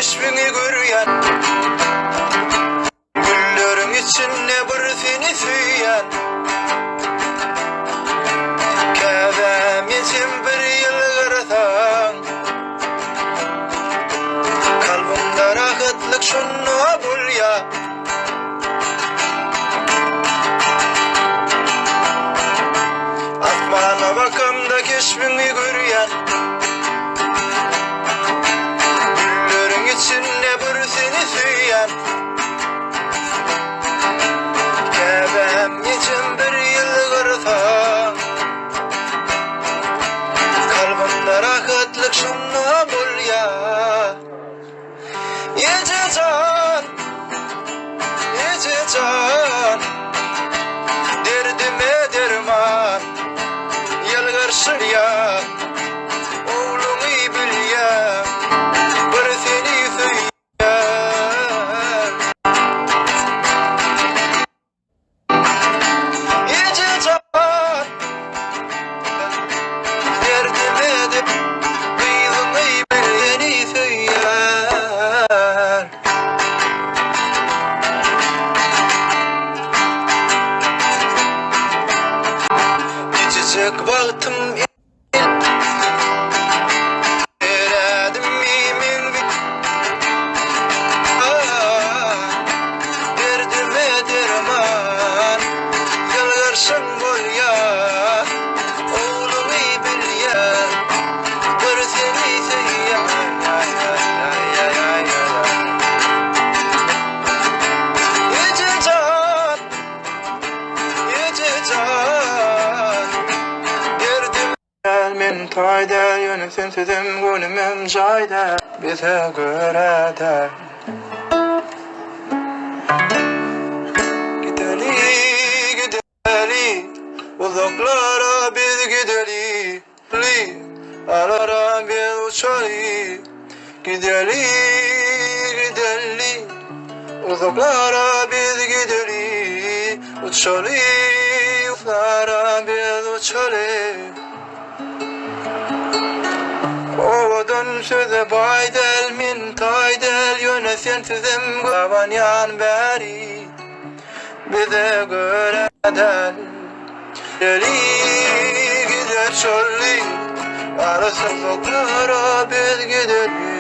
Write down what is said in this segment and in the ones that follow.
keşbiňi görýän. Gülleriň içinde bir seni söýýän. Käbäm ejem bir ýylgyrsaň. Kalbymda rahatlyk şonda bolýa. Asmana bakamda keşbiňi görýän. Gülleriň içinde bir seni söýýän. Käbäm ejem bir ýylgyrsaň. Kalbymda rahatlyk şonda bolýa. Eje jan, eje jan, Derdime derman, ýylgyrşyň ýa, Ogluňy bilýän, bir seni söýýän. Eje jan, derdime edip, gyzyňy seni söýýän. Kiçijek wagtym Derdime derman Ýylgyrşyň bolýar Ogluňy bilýän Bir seni söýýän Eje jan Eje jan Derdim Däl men taý däl ýöne sensizem göwnümem jaý däl bize görä däl. Gideli gideli uzaklara biz gideli li alara biz uçaly gideli gideli uzaklara biz gideli uçaly uzaklara biz uçaly. Owadan söze baý däl men taý däl ýöne sensizem gabanýan bäri bize görä däl. Gideli gider çölli arasy uzaklara biz gideli.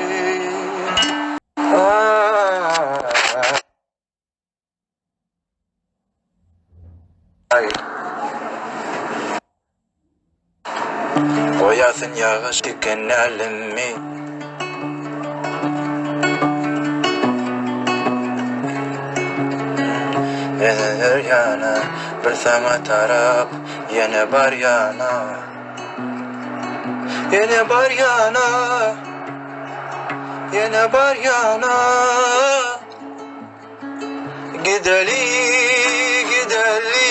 Aý. Goýasyn ýagyş diken älemi. Her ýana bir saňa tarap ýene barýana. Ýene barýana. Ýene barýana. Gideli, gideli.